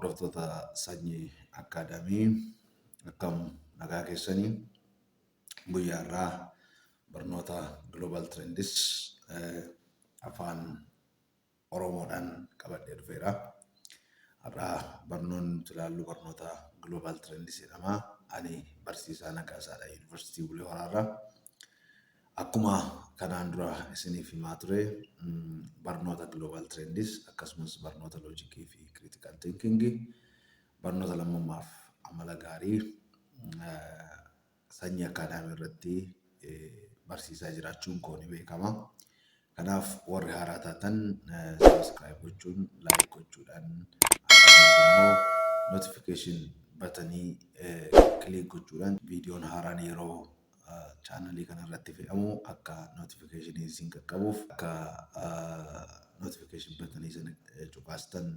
Hordoftoota Sanyii Akkaadaamii, akkam nagaa keessanii? Guyyaa irraa barnoota Global Trends afaan Oromoodhaan qabadhee dhufeera. Har'a barnoonni nuti ilaallu barnoota Global Trends jedhama. Ani barsiisaa Nagaasaadha, Yuunivarsiitii Bulee Horaarraa. Akkuma kanaan dura isiniif himaa ture, barnoota Global Trends akkasumas barnoota loojikii fi critical thinking, barnoota lammummaaf amala gaarii Sanyii Akkaadaamii irratti barsiisaa jiraachuun koo ni beekama. Kanaaf warri haaraa taatan subscribe gochuun, like gochuudhaan, akkasumas immoo notification batanii click gochuudhaan viidiyoon haaraan yeroo chaanalii kana irratti fe'amu akka notification isin qaqqabuuf akka notification batanii sana cuqaastan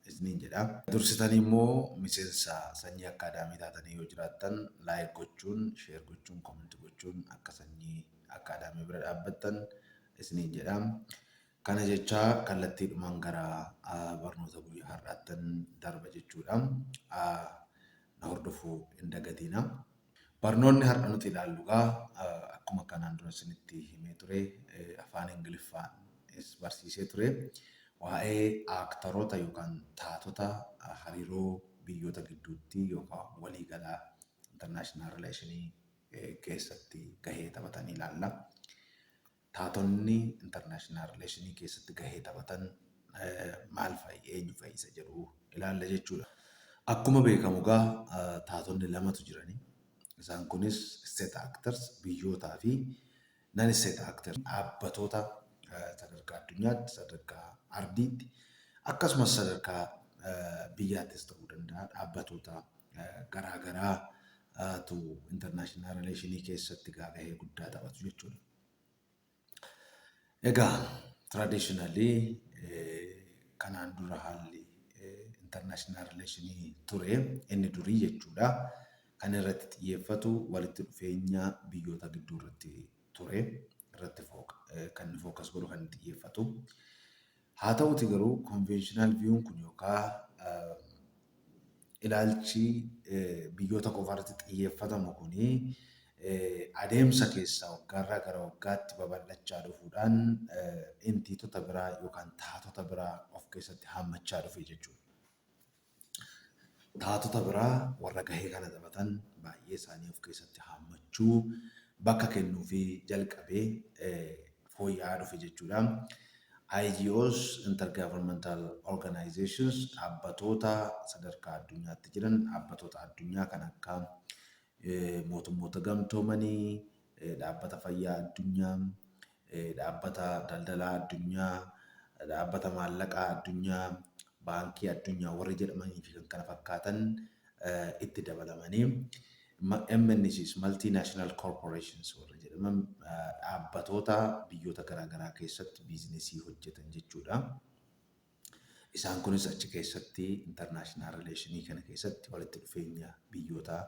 isiniin jedha. Dursitanii immoo miseensa Sanyii Akkaadaamii taatanii yoo jiraattan like gochuun, share gochuun, comment gochuun akka Sanyii Akkaadaamii bira dhaabbattan isiniin jedha. Kana jechaa kallattiidhumaan gara barnoota guyyaa har'aattan darba jechuudha. Na hordofuu hin dagatiina. Barnoonni har'a nuti ilaallu egaa akkuma kanaan dura isinitti himee ture, afaan Ingiliffaanis barsiisee ture. Waa'ee aaktaroota yookaan taatota hariiroo biyyoota gidduutti yookaan waliigalaa international relationii keessatti gahee taphatan ilaalla. Taatonni international relationii keessatti gahee taphatan maal fa'i, eenyu fa'i isa jedhu ilaalla jechuudha. Akkuma beekamu egaa taatonni lamatu jirani. Isaan kunis state actors biyyootaa fi non state actors dhaabbatoota sadarkaa addunyaatti, sadarkaa ardiitti, akkasumas sadarkaa biyyaattis ta'uu danda'a, dhaabbatoota garaa garaatu international relationii keessatti gahee guddaa taphatu jechuudha. Egaa traditionally kanaan dura haalli international relationii ture inni durii jechuudha. Kan irratti xiyyeeffatu walitti dhufeenya biyyoota gidduu irratti ture, irratti kan inni focus godhu, kan inni xiyyeeffatu. Haa ta'uti garuu conventional view'n kun yookaan ilaalchi biyyoota qofa irratti xiyyeeffatamu kuni adeemsa keessa waggaarraa gara waggaatti babal'achaa dhufuudhaan entiitota biraa yookaan taatota biraa of keessatti haammachaa dhufe jechuudha. Taatota biraa warra gahee kana taphatan baay'ee isaanii of keessatti haammachuu, bakka kennuufii jalqabee fooyya'aa dhufe jechuudha. IGOs, Intergovernmental Organizations, dhaabbatoota sadarkaa addunyaatti jiran, dhaabbatoota addunyaa kan akka Mootummoota Gamtoomanii, Dhaabbata Fayyaa Addunyaa, Dhaabbata Daldalaa Addunyaa, Dhaabbata Maallaqaa Addunyaa, Baankii Addunyaa warri jedhamanii fi kan kana fakkaatan itti dabalamanii, MNCs, Multinational Corporations warra jedhaman, dhaabbatoota biyyoota garaagaraa keessatti biizinesii hojjetan jechuudha. Isaan kunis achi keessatti international relationii kana keessatti, walitti dhufeenya biyyootaa,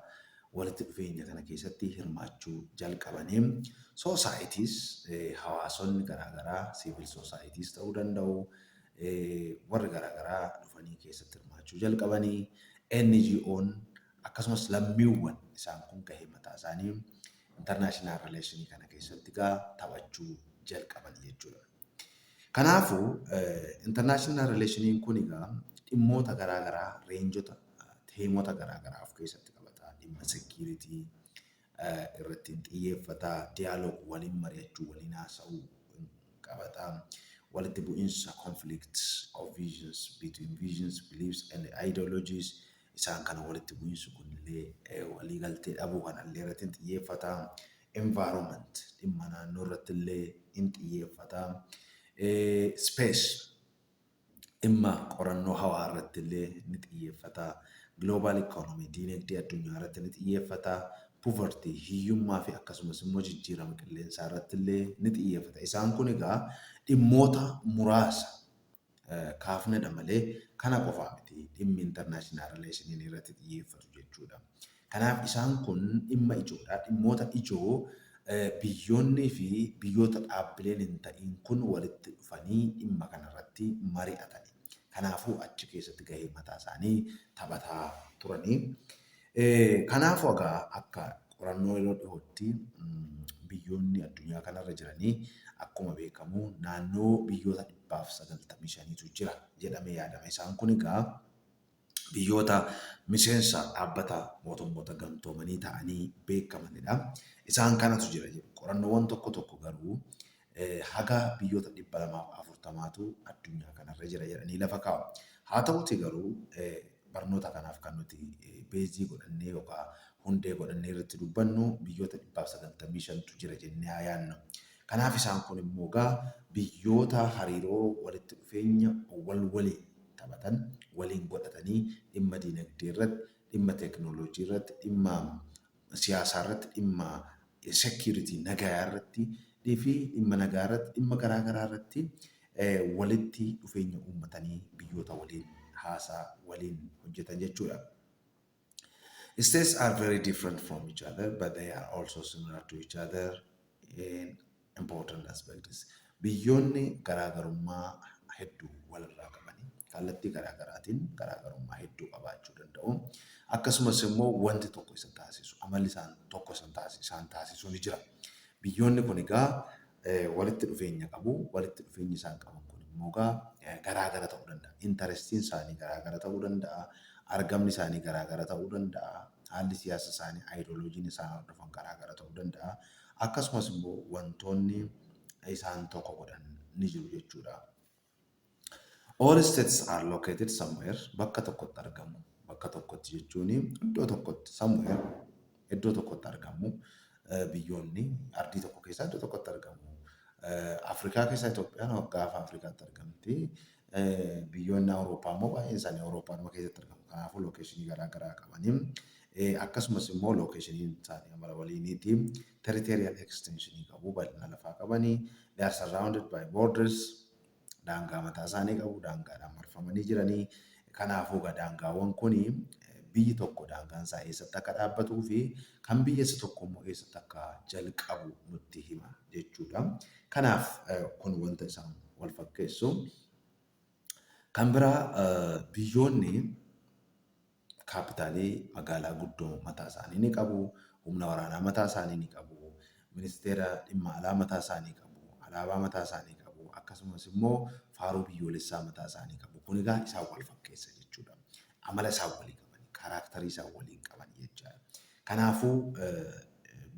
walitti dhufeenya kana keessatti hirmaachuu jalqabanii, societies, hawaasonni garaagaraa, civil societies ta'uu danda'u, warri garaagaraa dhufanii keessatti hirmaachuu jalqabanii, NGO'n akkasumas lammiiwwan, isaan kun gahee mataa isaanii international relationii kana keessatti gaa taphachuu jalqaban jechuudha. Kanaafuu international relationiin kun egaa dhimmoota garaa garaa, reenjota, teemota garaa garaa of keessatti qabata. Dhimma security irratti xiyyeeffata. Dialogue, waliin mari'achuu, waliin haasa'uu qabata. Walitti bu'insa, conflicts of visions, between visions, beliefs and ideologies, isaan kana walitti bu'insi kunillee waliigaltee dhabuu kanallee irratti xiyyeeffata. Environment, dhimma naannoo irratti illee in xiyyeeffata. Space, dhimma qorannoo hawaa irratti illee ni xiyyeeffata. Global economy, diinagdee addunyaa irratti ni xiyyeeffata. Poverty, hiyyummaa fi akkasumas immoo jijjiirama qilleensaa irratti illee ni xiyyeeffata. Isaan kun egaa dhimmoota muraasa kaafnedha malee kana qofaa miti dhimmi international relationiin irratti xiyyeeffatu jechuudha. Kanaaf isaan kun dhimma ijoodha. Dhimmoota ijoo biyyoonnii fi biyyoota dhaabbileen hin ta'in kun walitti dhufanii dhimma kanarratti mari'atani. Kanaafuu achi keessatti gahee mataa isaanii taphataa turanii. Kanaafuu egaa akka qorannoo yeroo dhiyootti biyyoonni addunyaa kanarra jiranii akkuma beekamu naannoo biyyoota 195tu jira jedhamee yaadama. Isaan kun egaa biyyoota miseensa Dhaabbata Mootummoota Gamtoomanii ta'anii beekamanidha. Isaan kanatu jira jedhu. Qorannoowwan tokko tokko garuu haga biyyoota 240tu addunyaa kanarra jira jedhanii lafa kaa'u. Haa ta'uti garuu barnoota kanaaf kan nuti base godhannee yookaan hundee godhannee irratti dubbannu biyyoota 195tu jira jennee haa yaadnu. Kanaaf isaan kun immoo egaa biyyoota hariiroo walitti dhufeenya wal waliin taphatan, waliin godhatanii dhimma diinagdee irratti, dhimma teekinooloojii irratti, dhimma siyaasaa irratti, dhimma security nagayaa irratti fi dhimma nagaa irratti, dhimma garaa garaa irratti walitti dhufeenya uummatanii biyyoota waliin haasaa waliin hojjetan jechuudha. States are very different from each other, but they are also similar to each other in important aspects. Biyyoonni garaagarummaa hedduu walirraa qabani. Kallattii garaagaraatiin garaagarummaa hedduu qabaachuu danda'u. Akkasumas immoo wanti tokko isa taasisu, amalli isaan tokko isaan taasisu ni jira. Biyyoonni kun egaa walitti dhufeenya qabu. Walitti dhufeenyi isaan qaban kun immoo egaa garaagara ta'uu danda'a. Interestiin isaanii garaagara ta'uu danda'a. Argamni isaanii garaagara ta'uu danda'a. Haalli siyaasa isaanii, ayidooloojiin isaan hordofan garaagara ta'uu danda'a. Akkasumas immoo wantoonni isaan tokko godhan ni jiru jechuudha. All states are located somewhere, bakka tokkotti argamu. Bakka tokkotti jechuun iddoo tokkotti, somewhere iddoo tokkotti argamu. Biyyoonni ardii tokko keessaa iddoo tokkotti argamu. Afrikaa keessa Itoophiyaan gaafa Afrikaatti argamti. Biyyoonni Awurooppaa immoo baay'een isaanii Awurooppaadhuma keessatti argamu. Kanaafuu locationii garaa garaa qabanii. Akkasumas immoo locationiin isaanii amala waliiniiti. Territorial extensionii qabu, bal'ina lafaa qabanii. They are surrounded by borders. Daangaa mataa isaanii qabu, daangaadhaan marfamanii jiranii. Kanaafuu egaa daangaawwan kuni biyyi tokko daangaan isaa eessatti akka dhaabbatuu fi kan biyya isa tokko immoo eessatti akka jalqabu nutti hima jechuudha. Kanaaf kun wanta isaan wal fakkeessu. Kan biraa biyyoonni capitalii magaalaa guddoo mataa isaanii ni qabu. Humna waraanaa mataa isaanii ni qabu. Ministeera dhimma alaa mataa isaanii qabu. Alaabaa mataa isaanii qabu. Akkasumas immoo faaruu biyyoolessaa mataa isaanii qabu. Kun egaa isaan wal fakkeessa jechuudha. Amala isaan walii qaban, characterii isaan waliin qaban jechaadha. Kanaafuu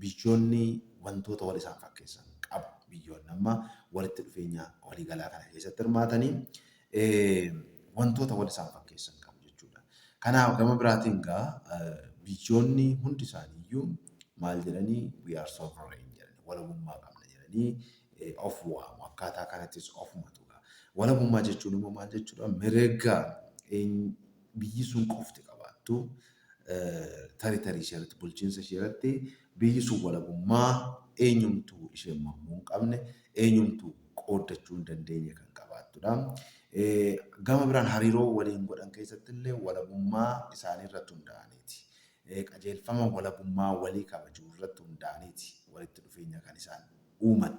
biyyoonni wantoota wal isaan fakkeessan qabu. Biyyoonni amma walitti dhufeenya waliigalaa kana keessatti hirmaatanii wantoota wal isaan fakkeessan qabu jechuudha. Kanaaf gama biraatiin egaa biyyoonni hundi isaaniiyyuu maal jedhanii, "We are sovereign" jedhanii, walabummaa qabna jedhanii of waamu. Akkaataa kanattis of matu. Walabummaa jechuun immoo maal jechuudha? Mirga biyyi sun qofti qabaattu, territory ishee irratti, bulchiinsa ishee irratti biyyi sun walabummaa eenyumtuu ishee mormuu hin qabne, eenyumtuu qooddachuu hin dandeenye kan qabaattudha. Gama biraan hariiroo waliin godhan keessatti illee walabummaa isaanii irratti hundaa'aniiti. Qajeelfama walabummaa walii kabajuu irratti hundaa'aniiti walitti dhufeenya kan isaan uuman.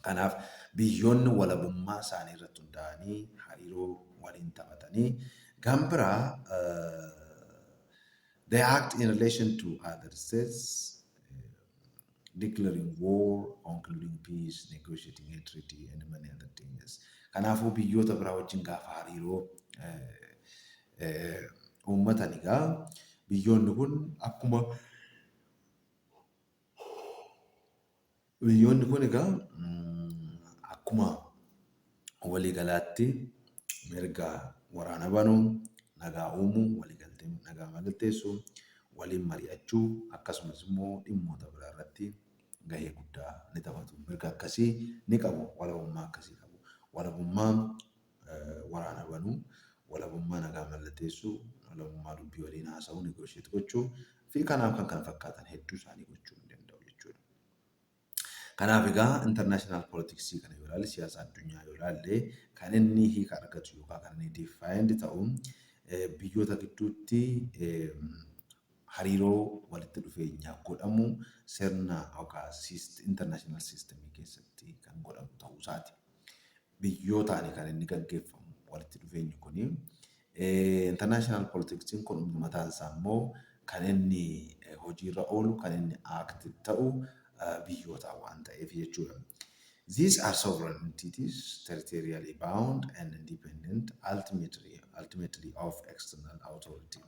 Kanaaf biyyoonni walabummaa isaanii irratti hundaa'anii hariiroo waliin taphatanii gama biraa they act in relation to other states, declaring war, concluding peace, negotiating a treaty and many other things. Kanaafuu biyyoota biraa wajjin gaafa hariiroo uummatan egaa biyyoonni kun akkuma biyyoonni kun egaa akkuma waliigalaatti mirga waraana banuu, nagaa uumuu, waliigaltee nagaa mallatteessuu, waliin mari'achuu akkasumas immoo dhimmoota biraa irratti gahee guddaa ni taphatu. Mirga akkasii ni qabu, walabummaa akkasii qabu. Walabummaa waraana banuu, walabummaa nagaa mallatteessuu, walabummaa dubbii waliin haasa'uu, negotiate gochuu fi kanaaf kan kana fakkaatan hedduu isaanii gochuu ni danda'u jechuudha. Kanaaf egaa international politicsii kana yoo ilaalle, siyaasa addunyaa yoo ilaalle, kan inni hiika argatu yookaan kan inni defined ta'u biyyoota gidduutti hariiroo walitti dhufeenyaa godhamu sirna yookaan international systemii keessatti kan godhamu ta'uu isaati. Biyyootaan kan inni gaggeeffamu. Walitti dhufeenyi kuni international politicsiin kun mataan isaa immoo kan inni hojiirra oolu, kan inni act ta'u biyyoota waan ta'eef jechuudha. These are sovereign entities, territorially bound and independent ultimately of external authority.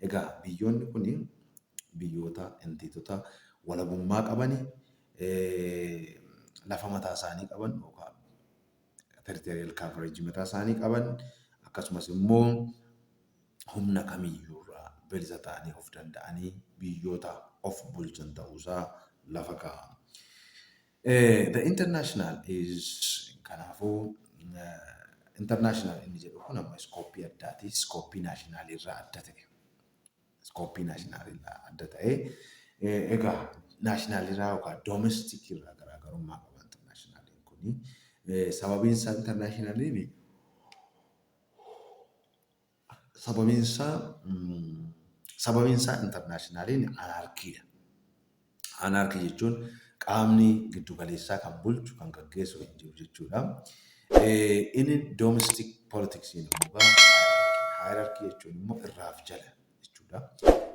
Egaa biyyoonni kuni biyyoota entityota walabummaa qabani, lafa mataa isaanii qaban yookaan territorial coverage mataa isaanii qaban, akkasumas immoo humna kamiyyuu irraa bilisa ta'anii of danda'anii biyyoota of bulchan ta'uusaa lafa kaa'a. The international is, kanaafuu international inni jedhu kun amma scopeii addaati. Scopeii nationalii irraa adda ta'e. Scopeii nationalii irraa adda ta'e. Egaa nationalii irraa yookaan domesticii irraa garaagarummaa qaba internationaliin kuni. Sababiin isaa internationaliin anarchydha. Anarchy jechuun qaamni giddu galeessaa kan bulchu, kan gaggeessu hin jiru jechuudha. Inni domestic politicsiin immoo hierarchy jechuun immoo irraaf jala jechuudha.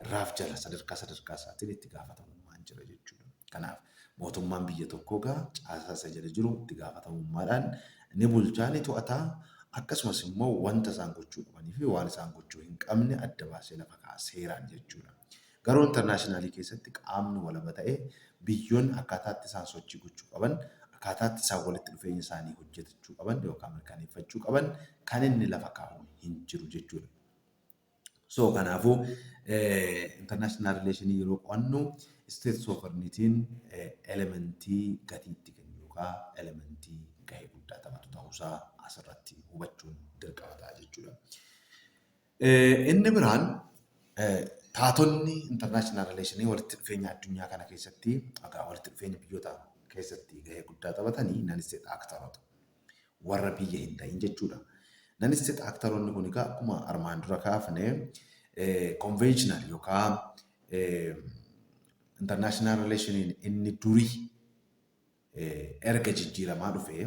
Irraaf jala sadarkaa sadarkaa isaatiin itti gaafatamummaan jira jechuudha. Kanaaf mootummaan biyya tokkoo gaa caasaa isa jala jiru itti gaafatamummaadhaan ni bulchaa, ni to'ataa, akkasumas immoo wanta isaan gochuu qabanii fi waan isaan gochuu hin qabne adda baasee lafa kaa'a seeraan jechuudha. Garuu internationalii keessatti qaamni walaba ta'ee biyyoonni akkaataatti isaan sochii gochuu qaban, akkaataatti isaan walitti dhufeenya isaanii hojjetachuu qaban yookaan mirkaneeffachuu qaban kan inni lafa kaa'u hin jiru jechuudha. So kanaafuu international relationii yeroo qo'annu state sovereignty'n elementii gatii itti kennu yookaan elementii gahee guddaa taphatu ta'uusaa asirratti hubachuun dirqama ta'a jechuudha. Inni biraan taatonni international relationii walitti dhufeenya addunyaa kana keessatti, egaa walitti dhufeenya biyyoota keessatti gahee guddaa taphatanii non-state actoroota, warra biyya hin ta'in jechuudha. Non-state actoroonni kun egaa akkuma armaan dura kaafne conventional yookaan international relationiin inni durii erga jijjiiramaa dhufee,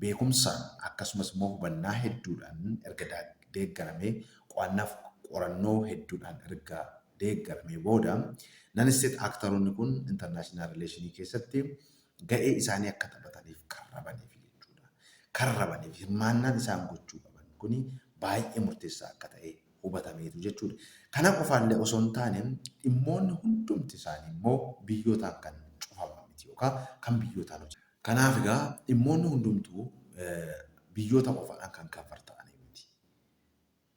beekumsaan akkasumas immoo hubannaa hedduudhaan erga deeggaramee, qo'annaaf qorannoo hedduudhaan erga deeggaramee booda, non-state actoroonni kun international relationii keessatti ga'ee isaanii akka taphataniif karrabaniif jechuudha. Karrabaniif hirmaannaan isaan gochuu qaban kuni baay'ee murteessaa akka ta'e hubatameetu jechuudha. Kana qofaallee osoo hin taane, dhimmoonni hundumti isaanii immoo biyyootaan kan cufaman miti yookaan kan biyyootaan hojjetan. Kanaaf egaa dhimmoonni hundumtuu biyyoota qofaadhaan kan cover ta'anii miti.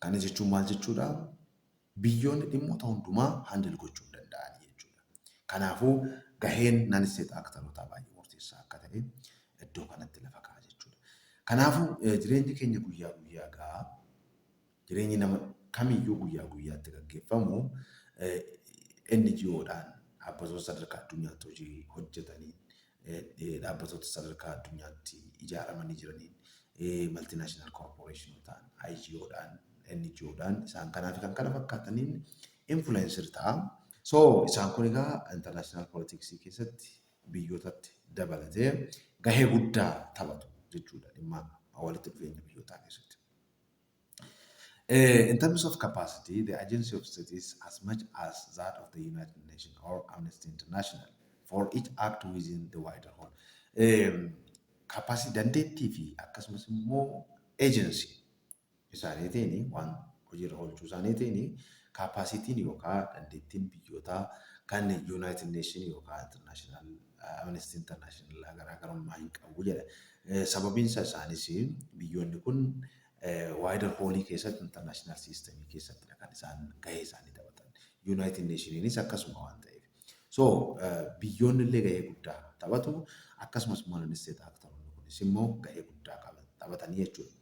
Kana jechuun maal jechuudha? Biyyoonni dhimmoota hundumaa handle gochuu hin danda'anii jechuudha. Kanaafuu gaheen non-state actorootaa baay'ee murteessaa akka ta'e iddoo kanatti lafa kaa'a jechuudha. Kanaafuu jireenyi keenya guyyaa guyyaa gaa, jireenyi nama kamiyyuu guyyaa guyyaatti gaggeeffamu NGOdhaan, dhaabbatoota sadarkaa addunyaatti hojii hojjetaniin, dhaabbatoota sadarkaa addunyaatti ijaaramanii jiraniin, multinational corporationotaan, IGOdhaan, NGOdhaan, isaan kanaa fi kan kana fakkaataniin influencer ta'a. So isaan kun egaa international politics keessatti biyyootatti dabalatee gahee guddaa taphatu jechuudha dhimma walitti dhufeenya biyyootaa keessatti. In terms of capacity, the agency of state is as much as that of the United Nations or Amnesty International for each act within the wider whole. Capacity, dandeettii fi akkasumas immoo agency isaaniitiin, waan hojiirra oolchuu isaaniitiin, capacityn yookaan dandeettiin biyyootaa kan United Nation yookaan International Amnesty International garaagarummaa hin qabu jedha. Sababiin isaa isaanis biyyoonni kun wider wholeii keessatti, international systemii keessattidha kan isaan gahee isaanii taphatan. United Nationiinis akkasuma waan ta'eef. So biyyoonni illee gahee guddaa taphatu, akkasumas immoo non-state actoroonni kunis immoo gahee guddaa taphatanii jechuudha.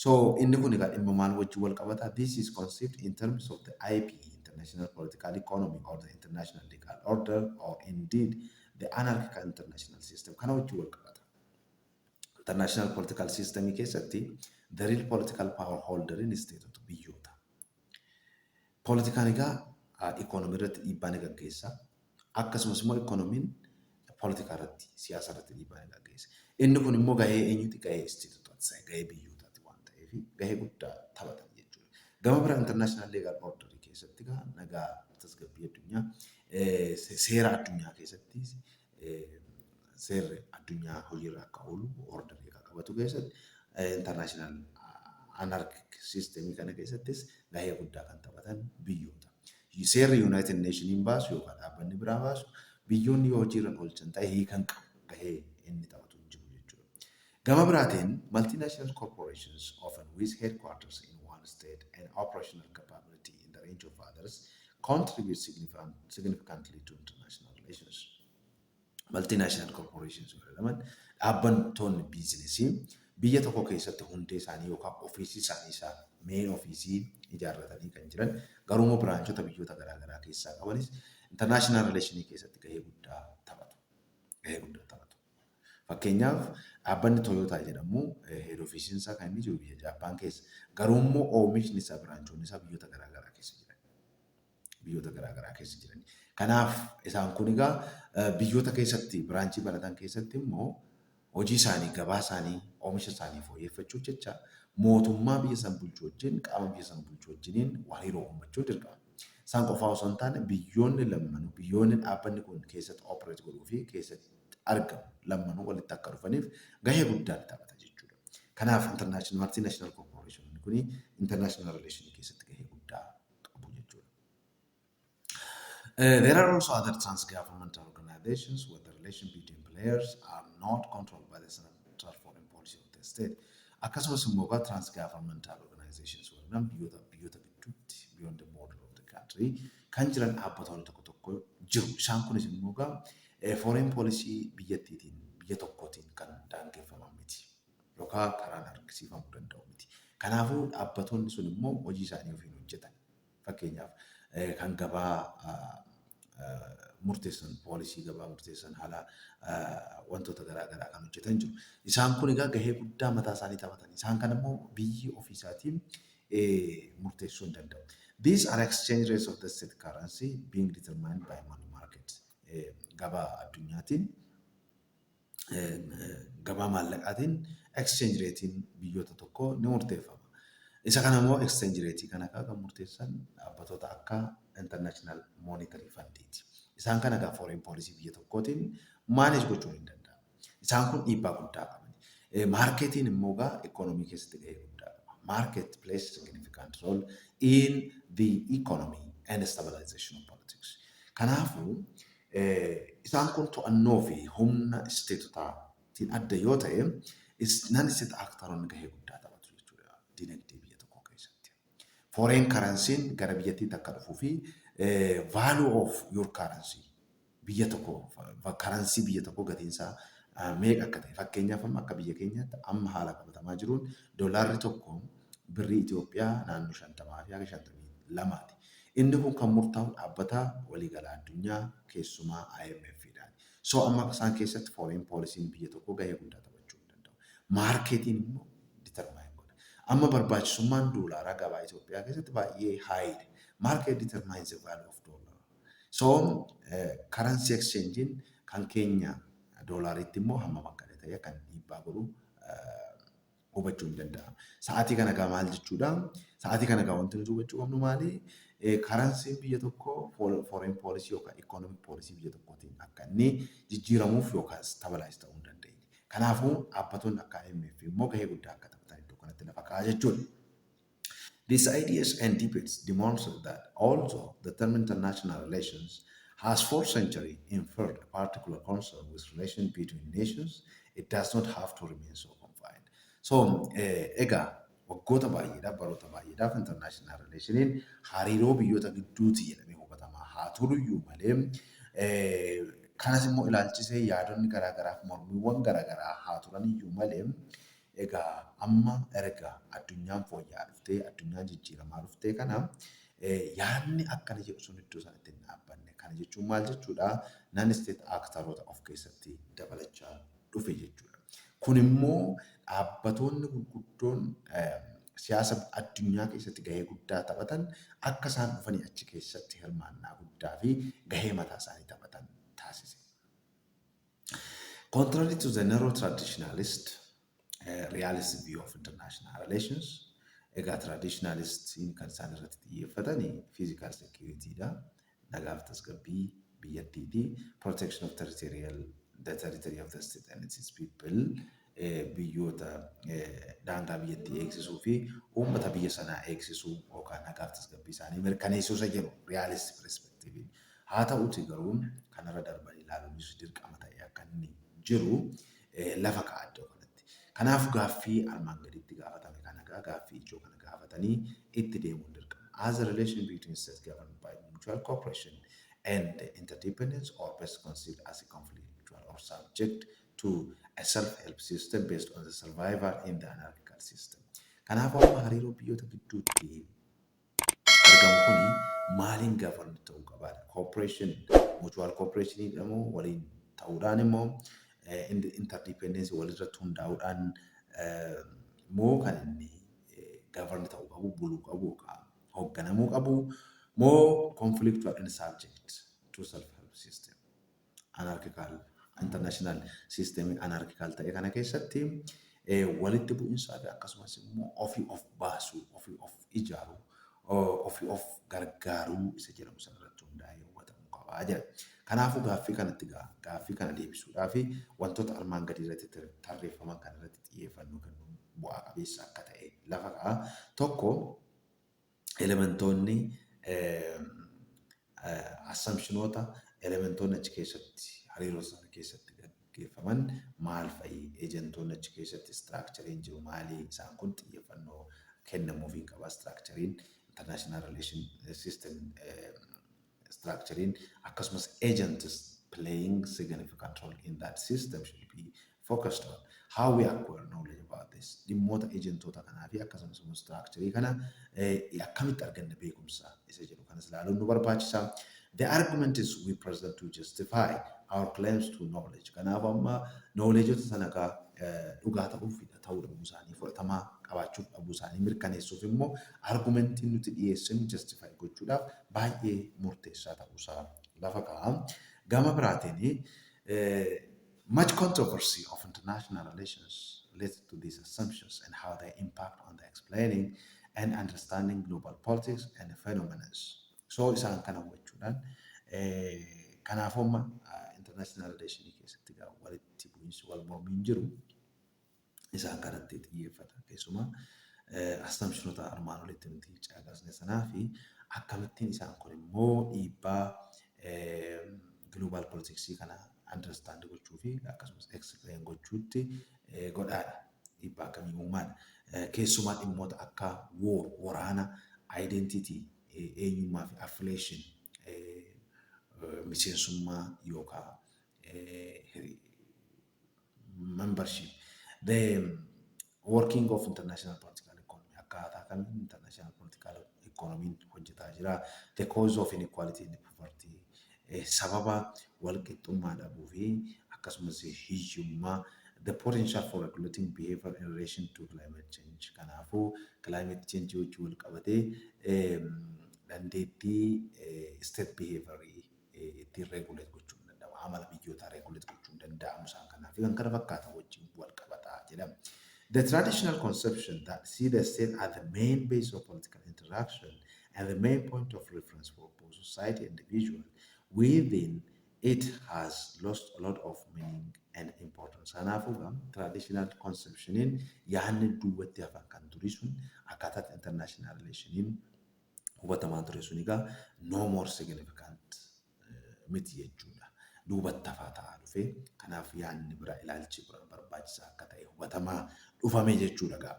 So inni kun egaa dhimma maal wajjin wal qabata? This is conceived in terms of the IP, International Political Economy, or the International Legal Order, or indeed the anarchical international system. Kana wajjin wal qabata. International political system keessatti the real political power holder in state biyyoota. Poolitikaan egaa ikoonomii irratti dhiibbaa ni gaggeessa. Akkasumas immoo ikoonomiin poolitikaa irratti, siyaasa irratti dhiibbaa ni gaggeessa. Inni kun immoo gahee eenyuti? Gahee stateotaati. gahee biyyootaati waan ta'eef gahee guddaa taphatan jechuudha. Gama biraa international legal order keessatti egaa nagaa, tasgabbii addunyaa, seera addunyaa keessatti, seerri addunyaa hojiirra akka oolu orderii akka qabatu keessatti, international anarchic systemii kana keessattis gahee guddaa kan taphatan biyyoota. Seerri United Nationiin baasu yookaan dhaabbanni biraa baasu biyyoonni yoo hojiirra oolchan ta'e hiikan qabu, gahee inni taphatu hin jiru jechuudha. Gama biraatiin, multinational corporations, often with headquarters in one state and operational capability in the range of others, contribute significantly to international relations. Multinational corporations jedhaman dhaabbattoonni biizinesii biyya tokko keessatti hundee isaanii yookaan ofiisii isaanii isaa main ofiisii ijaarratanii kan jiran, garuu immoo branchota biyyoota garaagaraa keessaa qabanis international relationii keessatti gahee guddaa taphatu. Gahee guddaa taphatu. Fakkeenyaaf, dhaabbanni Toyota jedhamu head officeiin isaa kan inni jiru biyya Jaappaan keessa. Garuu immoo oomishni isaa, branchonni isaa biyyoota garaagaraa keessa jiran. Biyyoota garaagaraa keessa jiran. Kanaaf isaan kun egaa biyyoota keessatti branchii baratan keessatti immoo hojii isaanii, gabaa isaanii, oomisha isaanii fooyyeffachuuf jecha mootummaa biyya san bulchu wajjin, qaama biyya san bulchu wajjiniin hariiroo uummachuun dirqama. Isaan qofaa osoo hin taane, biyyoonni lammanuu, biyyoonni dhaabbanni kun keessatti operate godhuu fi keessatti argamu lammanuu walitti akka dhufaniif gahee guddaa ni taphata jechuudha. Kanaaf international multinational corporation kuni international relation keessatti gahee guddaa qabu jechuudha. There are also other transgovernmental organizations where the relation between players are not controlled by the central foreign policy of the state. Akkasumas immoo egaa transgovernmental organizations warreen biyyoota gidduutti, beyond the border of the country kan jiran dhaabbatoonni tokko tokko jiru. Isaan kunis immoo egaa foreign policy biyyattiitiin, biyya tokkootiin kan daangeffaman miti. Yookaan karaan argisiifamuu danda'u miti. Kanaafuu dhaabbatoonni sun immoo hojii isaanii ofiin hojjetan. Fakkeenyaaf, kan gabaa murteessan, poolisii gabaa murteessan, haala wantoota garaa garaa kan hojjetan jiru. Isaan kun egaa gahee guddaa mataa isaanii taphatan. Isaan kan immoo biyyi ofiisaatiin murteessuu hin danda'u. These are exchange rates of the state currency being determined by money market. Gabaa addunyaatiin, gabaa maallaqaatiin exchange ratein biyyoota tokkoo ni murteeffama. Isa kana immoo, exchange rate kana kan murteessan dhaabbatoota akka International Monetary Fundiiti. Isaan kana egaa foreign policy biyya tokkootiin manage gochuun hin danda'amu. Isaan kun dhiibbaa guddaa qaban. Marketiin immoo egaa ikoonomii keessatti gahee guddaa qaba. Market plays significant role in the economy and stabilization of politics. Kanaafuu isaan kun to'annoo fi humna stateotaatiin adda yoo ta'e, non state actoroonni gahee guddaa taphatu jechuudha dinagdee biyya tokkoo keessatti. Foreign currency'n gara biyyattiitti akka dhufuu fi value of your currency, biyya tokko, currency biyya tokko gatiinsaa meeqa akka ta'e, fakkeenyaaf amma akka biyya keenyaatti amma haala qabatamaa jiruun doolaarri tokko birrii Itoophiyaa naannoo 50 fi haga 52ti. Inni kun kan murtaa'u dhaabbata waliigalaa addunyaa, keessumaa IMF dhaan. So amma isaan keessatti foreign policy'n biyya tokkoo gahee guddaa taphachuu hin danda'u. Marketiin immoo determine godha. Amma barbaachisummaan doolaaraa gabaa Itoophiyaa keessatti baay'ee highdha. Market determines the value of dollar. So currency exchangein kan keenya doolaariitti immoo hammam akka ta'e kan dhiibbaa godhu hubachuu hin danda'amu. Sa'aatii kana egaa maal jechuudha? Sa'aatii kana egaa wanti nuti hubachuu qabnu maali? Currencyn biyya tokkoo foreign policy yookaan economic policy biyya tokkootiin akka inni jijjiiramuuf yookaan stabilize ta'uu hin dandeenye. Kanaafuu dhaabbatoonni akka IMF immoo gahee guddaa akka taphatan iddoo kanatti lafa kaa'a jechuudha. These ideas and debates demonstrate that although the term international relations has for centuries inferred a particular concern with relation between nations, it does not have to remain so confined. So, egaa waggoota baay'eedhaaf, baroota baay'eedhaaf international relationiin hariiroo biyyoota gidduuti jedhamee hubatamaa haa turuyyuu malee, kanas immoo ilaalchisee yaadonni garaagaraa fi mormiiwwan garaagaraa haa turaniyyuu malee, egaa amma erga addunyaan fooyya'aa dhuftee, addunyaan jijjiiramaa dhuftee kana, yaadni akkana jedhu sun iddoo sanatti hin dhaabbanne. Kana jechuun maal jechuudha? Non state actoroota of keessatti dabalachaa dhufe jechuudha. Kun immoo dhaabbatoonni gurguddoon siyaasa addunyaa keessatti gahee guddaa taphatan akka isaan dhufanii achi keessatti hirmaannaa guddaa fi gahee mataa isaanii taphatan taasise. Contrary to the narrow traditionalist Realist view of international relations. Egaa traditionalistiin kan isaan irratti xiyyeeffatan physical security dha. Nagaaf tasgabbii biyyattiiti. Protection of the territory of the state and its people, biyyoota daangaa biyyattii eegsisuu fi uummata biyya sanaa eegsisuu yookaan nagaaf tasgabbii isaanii mirkaneessuu isa jedhu realist perspective. Haa ta'uti garuu kanarra darbanii ilaaluunis dirqama ta'e akka inni jiru lafa ka'a iddoo kanatti. Kanaaf gaaffii armaan gaditti gaafatame kana, gaaffii ijoo kana gaafatanii itti deemuun dirqama. As a relation between states governed by mutual cooperation and interdependence, or best conceived as a conflictual or subject to a self-help system based on the survival in the anarchical system? Kanaaf amma hariiroo biyyoota gidduutti argamu kuni maaliin govern ta'uu qabaadha? Cooperation, mutual cooperation jedhamu waliin ta'uudhaan immoo interdependence walirratti hundaa'uudhaan moo kan inni govern ta'uu qabu, buluu qabu yookaan hoogganamuu qabu, moo conflictual and subject to self-help system? Anarchical international system anarchical ta'e kana keessatti walitti bu'insaa fi akkasumas immoo ofii of baasuu, ofii of ijaaruu, ofii of gargaaruu isa jedhamu sanarratti hundaa'ee hubatamuu qabaa jedha. Kanaafuu gaaffii kanatti gaaffii kana deebisuudhaaf wantoota armaan gadii irratti tarreeffaman kana irratti xiyyeeffannoo kennuun bu'aa qabeessa akka ta'e lafa ka'a. Tokko, elementoonni, assumptionoota, elementoonni achi keessatti hariiroo sana keessatti gaggeeffaman maal fa'i? Agentoonni achi keessatti, structureiin jiru maali? Isaan kun xiyyeeffannoo kennamuufii qaba. Structureiin international relation system, structureiin akkasumas agents playing significant role in that system should be focused on. How we acquire knowledge about this? Dhimmoota agentoota kanaa fi akkasumas immoo structure kana akkamitti arganna beekumsa isa jedhu kanas ilaaluun nu barbaachisa. The argument is we present to justify our claims to knowledge. Kanaaf amma knowledgeota sana gaa dhugaa ta'uu fi ta'uu dhabuu isaanii, fudhatamaa qabaachuuf dhabuu isaanii mirkaneessuuf immoo argumentiin nuti dhiyeessinu justify gochuudhaaf baay'ee murteessaa ta'uusaa lafa kaa'a. Gama biraatiin, much controversy of international relations related to these assumptions and how they impact on the explaining and understanding global politics and phenomena. So isaan kana hubachuudhaan, kanaafuu amma international relation keessatti walitti bu'iinsi, wal mormiin jiru isaan kanatti xiyyeeffata. Keessumaa assumptionota armaan olitti nuti caqasne sanaa fi akkamittiin isaan kun immoo dhiibbaa global politicsii kana understand gochuu fi akkasumas explain gochuutti godhaadha. Dhiibbaa akkamii uumaadha? Keessumaa dhimmoota akka war, waraana, identity, eenyummaa fi affiliation, miseensummaa yookaan membership. The working of international political economy, akkaataa kamiin international political economy hojjetaa jira? The cause of inequality and poverty, sababa walqixxummaa dhabuu fi akkasumas hiyyummaa, the potential for regulating behavior in relation to climate change. Kanaafuu climate change wajjin wal qabatee dandeettii state behavior ittiin regulate gochuu hin danda'amu. Amala biyyootaa regulate gochuu hin danda'amu, isaan kanaa fi kan kana fakkaatan wajjin wal qabataa jedhama. The traditional conception that see the state as the main base of political interaction and the main point of reference for both society and individual within it has lost a lot of meaning and importance. Kanaafuu traditional conceptioniin, yaadni duubatti hafan kan durii sun, akkaataa international relationiin hubatamaa ture sun egaa no more significant miti jechuudha. Duubatti hafaa ta'aa dhufe. Kanaaf yaadni bira, ilaalchi bira barbaachisaa akka ta'e hubatamaa dhufame jechuudha gaa.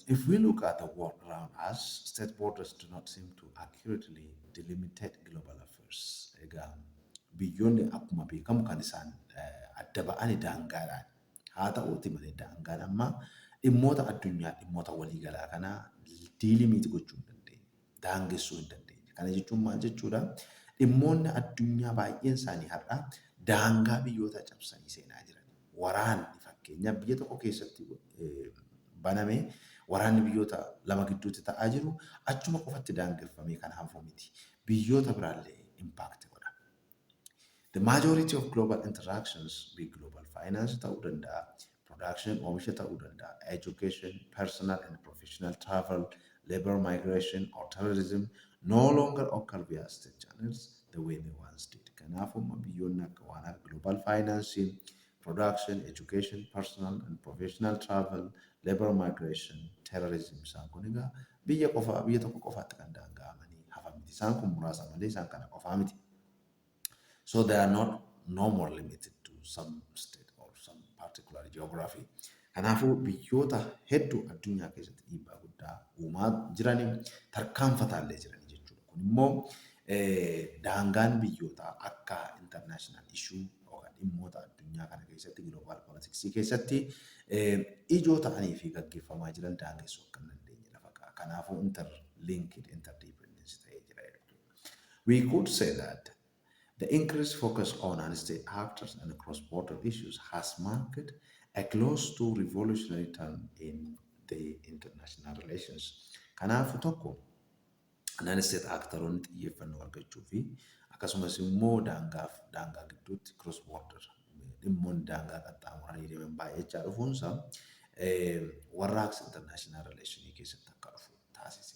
If we look at the world around us, state borders do not seem to accurately delimitate global affairs. Egaa biyyoonni akkuma beekamu kan isaan adda ba'ani daangaadhaan. Haa ta'uuti malee daangaan amma dhimmoota addunyaa, dhimmoota waliigalaa kanaa delimit gochuu hin dandeenye. Daangessuu hin dandeenye. Kana jechuun maal jechuudha? Dhimmoonni addunyaa baay'een isaanii har'a daangaa biyyoota cabsanii seenaa jiran. Waraanni fakkeenyaaf biyya tokko keessatti baname, waraanni biyyoota lama gidduutti ta'aa jiru achuma qofatti daangeffamee kan hafu miti. Biyyoota biraallee impact godha. The majority of global interactions, be global finance ta'uu danda'a, production of Production, oomisha ta'uu danda'a. Education, personal and professional travel, labor migration or terrorism no longer occur via state channels the way they once did. Kanaafuu biyyoonni akka waan akka global financing, production, education, personal and professional travel, labor migration, terrorism, isaan kun egaa biyya qofa, biyya tokko qofaatti kan daanga'amanii hafan miti. Isaan kun muraasa malee isaan kana qofaa miti. So they are not no more limited to some state or some particular geography. Kanaafuu biyyoota hedduu addunyaa keessatti dhiibbaa guddaa uumaa jiranii, tarkaanfataallee jiranii jechuudha. Kun immoo daangaan biyyootaa akka international issue yookaan dhimmoota addunyaa kana keessatti, global politics keessatti ijoo ta'anii fi gaggeeffamaa jiran daangessuu akka hin dandeenye lafa kaa'a. Kanaafuu interlinked, interdependence ta'ee jira jechuudha. We could say that the increased focus on non-state actors and cross-border issues has marked a close to revolutionary turn in the international relations. Kanaafuu tokko, non-state actoroonni xiyyeeffannoo argachuu fi akkasumas immoo daangaaf daangaa gidduutti cross border dhimmoonni daangaa qaxxaamuranii deeman baay'achaa dhufuunsa warraaqsa international relationii keessatti akka dhufu taasise.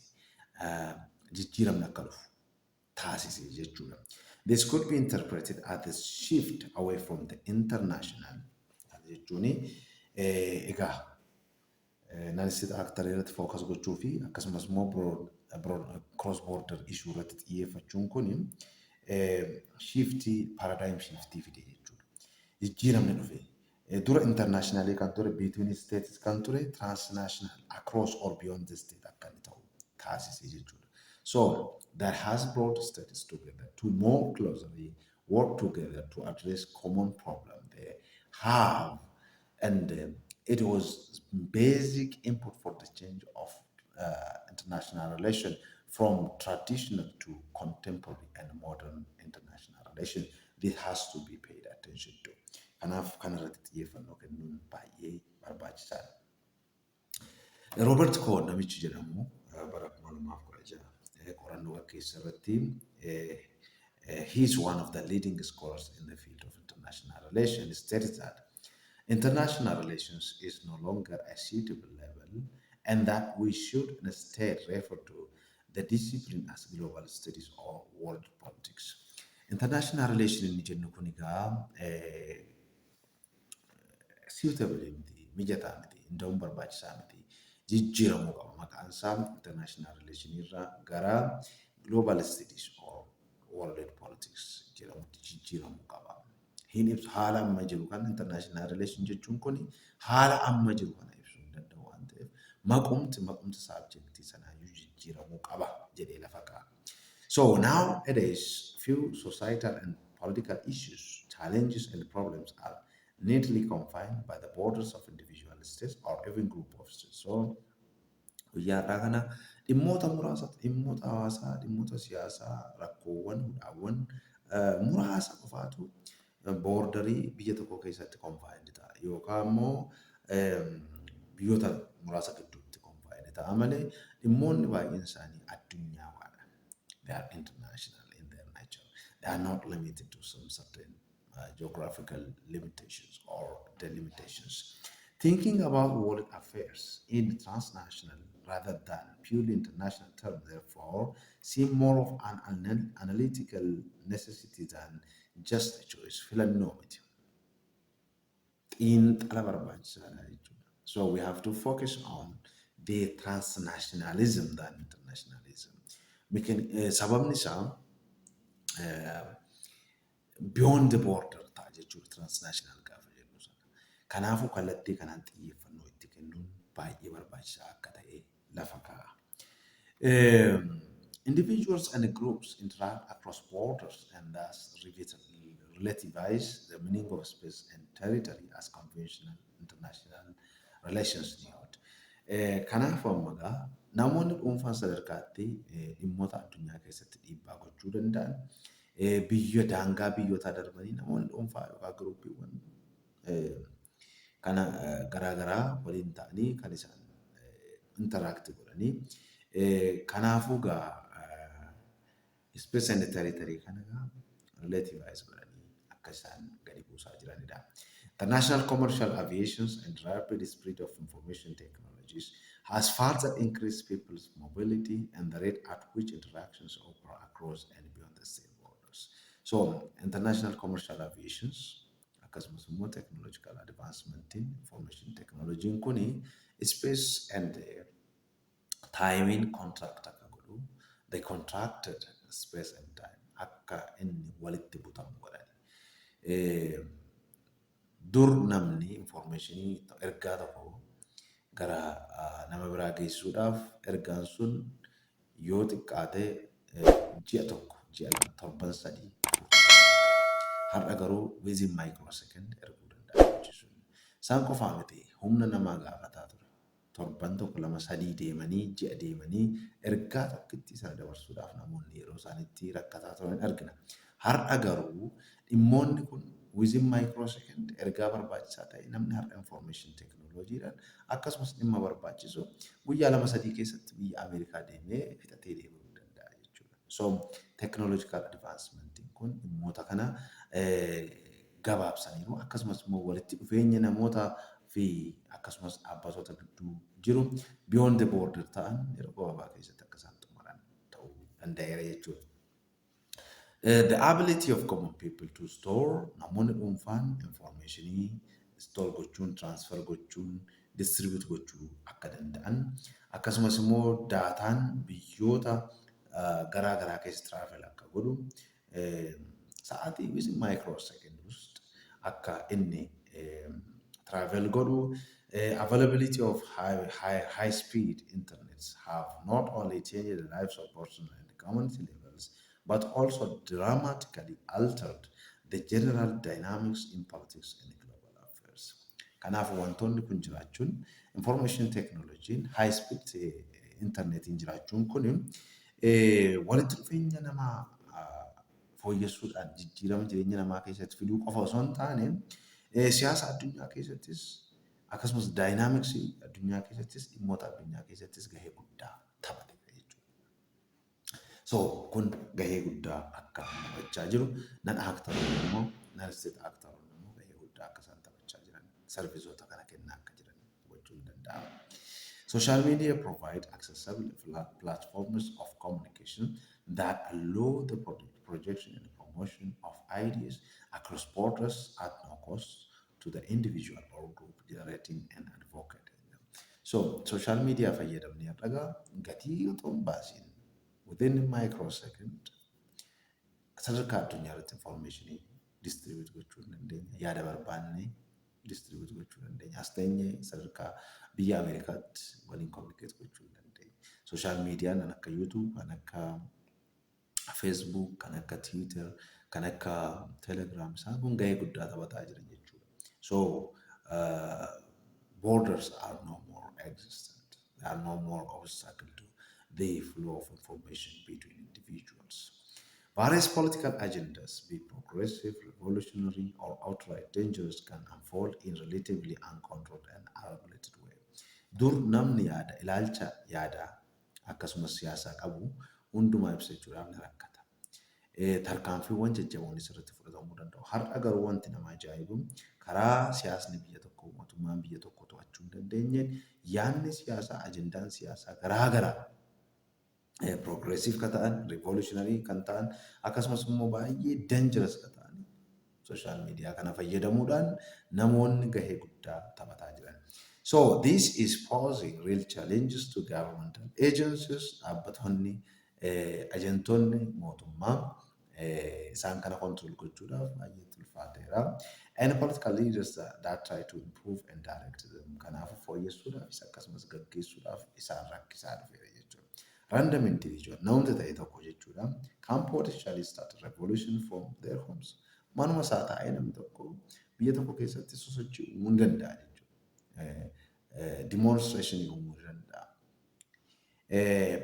Jijjiiramni akka dhufu taasise jechuudha. This could be interpreted as a shift away from the international jechuun egaa non-state actor irratti focus gochuu fi akkasumas immoo cross border issue irratti xiyyeeffachuun kun shiftii, paradigm shiftii fide jechuudha. Jijjiiramni dhufe. Dura internationally kan ture, between states kan ture, transnational, across or beyond the state akka inni ta'u taasise jechuudha. So that has brought states together to more closely work together to address common problem they have, and it was basic input for the change of international relation from traditional to contemporary and modern international relation. This has to be paid attention to. Kanaaf kanarratti xiyyeeffannoo kennuun baay'ee barbaachisaadha. Robert Cohn namichi jedhamu bara 2016 qorannoo gaggeesse irratti, he is one of the leading scholars in the field of international relations, stated that international relations is no longer a suitable level and that we should instead refer to the discipline as global studies or world politics. International relation inni jennu kun egaa suitable miti, mijataa miti, hin barbaachisaa miti, jijjiiramuu qaba. Maqaan isaa international relation irraa gara global studies or world politics jedhamutti jijjiiramuu qaba. Hin ibsu haala amma jiru kan. International relation jechuun kun haala amma jiru kana ibsuu hin danda'u waan ta'eef, maqumti subjectii sanaayyuu jijjiiramuu qaba jedhee lafa kaa'a. So nowadays, few societal and political issues, challenges and problems are neatly confined by the borders of individual states or even group of states. So guyyaa har'aa kana dhimmoota muraasa, dhimmoota hawaasaa, dhimmoota siyaasaa, rakkoowwan, hudhaawwan muraasa qofaatu borderii biyya tokko keessatti confined ta'a yookaan immoo biyyoota muraasa gidduutti confined ta'a malee dhimmoonni baay'een isaanii addunyaadha. They are international in their nature. They are not limited to some certain geographical limitations or delimitations. Thinking about world affairs in transnational rather than purely international terms, therefore, seem more of an analytical necessity than just a choice. Filannoo miti. Xiinxala barbaachisaadha jechuudha. So we have to focus on the transnationalism than internationalism. Sababni isaa beyond the border ta'a jechuudha transnational gaafa jennu sana. Kanaafuu kallattii kanaan xiyyeeffannoo itti kennuun baay'ee barbaachisaa akka ta'e lafa kaa'a. Individuals and groups interact across borders and thus relativize the meaning of space and territory as conventional international relations knew it. Kanaafuu amma egaa namoonni dhuunfaan sadarkaatti dhimmoota addunyaa keessatti dhiibbaa gochuu danda'an, biyya daangaa biyyootaa darbanii namoonni dhuunfaa yookaan groupiiwwan kana garaagaraa waliin ta'anii kan isaan interact godhanii. Kanaafuu egaa space and territory kana egaa relativize godhanii akka isaan gadi buusaa jiranidha. International commercial aviations and rapid spread of information technologies has further increased people's mobility and the rate at which interactions occur across and beyond the state borders. So, international commercial aviations akkasumas immoo technological advancementiin information technology kuni space and timing contract akka godhu, they contracted space and time akka inni walitti butamu godhani. Dur namni informationii ergaa tokko gara nama biraa geessuudhaaf ergaan sun yoo xiqqaate ji'a 1, ji'a 2, torban 3. Har'a garuu within microsecond erguu danda'a jechuun. Isaan qofaa miti, humna namaa gaafataa ture. Torban 1, 2, 3 deemanii, ji'a deemanii ergaa tokkitti sana dabarsuudhaaf namoonni yeroo isaanitti rakkataa turan argina. Har'a garuu dhimmoonni kun within microsecond ergaa barbaachisaa ta'e namni har'a information technologyidhaan akkasumas dhimma barbaachisu guyyaa 2, 3 keessatti biyya Ameerikaa deemee fixatee deemuu danda'a jechuudha. So technological advancement kun dhimmoota kana gabaabsaniiru, akkasumas immoo walitti dhufeenya namoota fi akkasumas dhaabbatoota gidduu jiru beyond the border ta'an yeroo gabaabaa keessatti akka isaan xumuran ta'uu danda'eera jechuudha. The ability of common people to store, namoonni dhuunfaan informationii store gochuun, transfer gochuun, distribute gochuu akka danda'an, akkasumas immoo daataan biyyoota garaa garaa keessa travel akka godhu, sa'aatii within microsecond akka inni travel godhu, availability of high speed internets have not only changed the lives of personal and community levels but also dramatically altered the general dynamics in politics and global affairs. Kanaaf wantoonni kun jiraachuun, information technology high speed internetiin jiraachuun kun walitti dhufeenya namaa fooyyessuudhaan jijjiirama jireenya namaa keessatti fiduu qofa osoo hin taane, siyaasa addunyaa keessattis akkasumas dynamicsii addunyaa keessattis, dhimmoota addunyaa keessattis gahee guddaa taphate jechuudha. So kun gahee guddaa akka taphachaa jiru, non actoroonni immoo, non state actoroonni immoo gahee guddaa akka isaan taphachaa jiran, serviceoota kana kennaa akka jiran hubachuun ni danda'ama. Social media provide accessible platforms of communication that allow the projection and promotion of ideas across borders at no cost to the individual or group generating and advocating them. So social media fayyadamnee har'a gatii otoo hin baasiin within microsecond sadarkaa addunyaa irratti informationii distribute gochuu hin dandeenya. Yaada barbaanne distribute gochuu dandeenya. As teenyee sadarkaa biyya Ameerikaatti waliin communicate gochuu hin dandeenya. Social mediaan kan akka YouTube, kan akka Facebook, kan akka Twitter, kan akka Telegram, isaan kun gahee guddaa taphataa jiran jechuudha. So borders are no more existent. They are no more obstacle to the flow of information between individuals. Various political agendas, be progressive, revolutionary, or outright dangerous, can unfold in relatively uncontrolled and unregulated way. Dur namni yaada, ilaalcha yaadaa akkasumas siyaasaa qabu hundumaa ibsachuudhaaf ni rakkata. Tarkaanfiiwwan jajjaboonis irratti fudhatamuu danda'u. Har'a garuu wanti nama ajaa'ibu, karaa siyaasni biyya tokkoo, mootummaan biyya tokko to'achuu hin dandeenyeen yaadni siyaasaa, ajendaan siyaasaa garaa garaa progressive kan ta'an, revolutionary kan ta'an, akkasumas immoo baay'ee dangerous kan ta'an social media kana fayyadamuudhaan namoonni gahee guddaa taphataa jiran. So this is posing real challenges to governmental agencies, dhaabbatonni, agentoonni mootummaa isaan kana control gochuudhaaf baay'ee ulfaateera. And political leaders that try to improve and direct them. Kanaafuu fooyyessuudhaafis akkasumas gaggeessuudhaaf isaan rakkisaa dhufeera jechuudha. Random individual, namni ta'e tokko jechuudha, can potentially start a revolution from their homes. Manuma isaa taa'ee namni tokko biyya tokko keessatti sosochii uumuu ni danda'a jechuudha. Demonstration uumuu ni danda'a.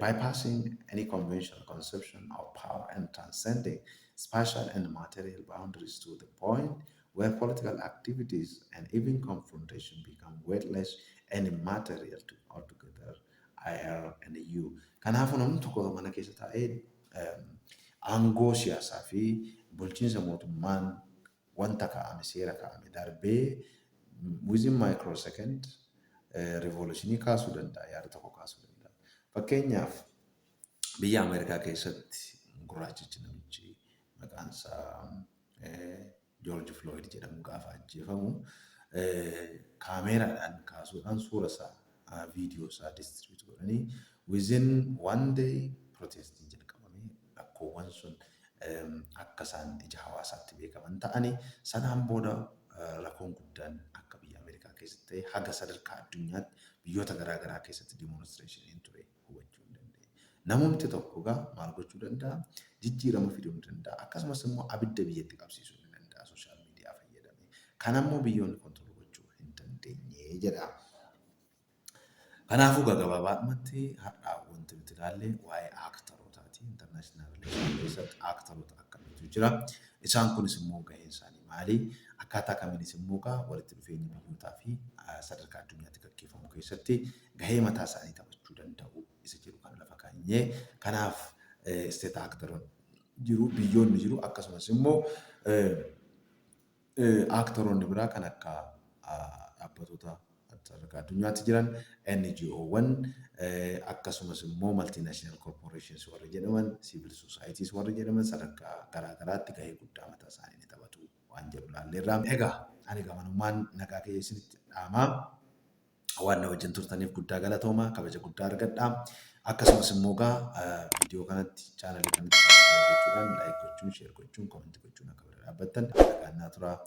Bypassing any conventional conception of power and transcending spatial and material boundaries to the point where political activities and even confrontation become weightless and immaterial to altogether IR and EU. Kanaafuu namni tokko mana keessa taa'ee aangoo siyaasaa fi bulchiinsa mootummaan Wanta kaa'ame, seera kaa'ame darbee within microsecond revolutionii kaasuu danda'a, yaada tokko kaasuu danda'a. Fakkeenyaaf, biyya Ameerikaa keessatti gurraachichi namichi maqaan isaa George Floyd jedhamu gaafa ajjeefamu, kaameeraadhaan kaasuudhaan suura isaa, viidiyoo isaa distribute godhanii, within one day protestiin jalqabame. Rakkoowwan sun akka isaan ija hawaasaatti beekaman ta'anii, sanaan booda rakkoon guddaan akka biyya Ameerikaa keessatti ta'e haga sadarkaa addunyaatti biyyoota garaa garaa keessatti demonstrationiin ture hubachuu hin dandeenye. Namumti tokko egaa maal gochuu danda'a? Jijjiirama fiduu ni danda'a. Akkasumas immoo abidda biyyatti qabsiisuu ni danda'a social media fayyadamee. Kanammoo biyyoonni control gochuu hin dandeenye jedha. Kanaafuu gabaabaadhumatti har'a wanti nuti ilaalle waa'ee actorootaati. International relation keessatti actoroota akkamiitu jira? Isaan kunis immoo gaheen isaanii maali? Akkaataa kamiinis immoo gaa walitti dhufeenya biyyootaa fi sadarkaa addunyaatti gaggeeffamu keessatti gahee mataa isaanii taphachuu danda'u isa jedhu kan lafa kaanyee. Kanaaf state actoroon jiru, biyyoonni jiru, akkasumas immoo actoroonni biraa kan akka dhaabbatoota sadarkaa addunyaatti jiran, NGOwwan, akkasumas immoo multinational corporations warri jedhaman, civil societies warri jedhaman sadarkaa garaa garaatti gahee guddaa mataa isaanii ni taphatu waan jedhu ilaalleerra. Egaa ani gamanummaan nagaa kiyya isinitti dhaamaa. Waan na wajjin turtaniif guddaa galatooma, kabaja guddaa argadha. Akkasumas immoo gaa viidiyoo kanatti, channelii kanatti subscribe gochuudhaan, like gochuun, share gochuun, comment gochuun akka bira dhaabbattan nagaan naa turaa.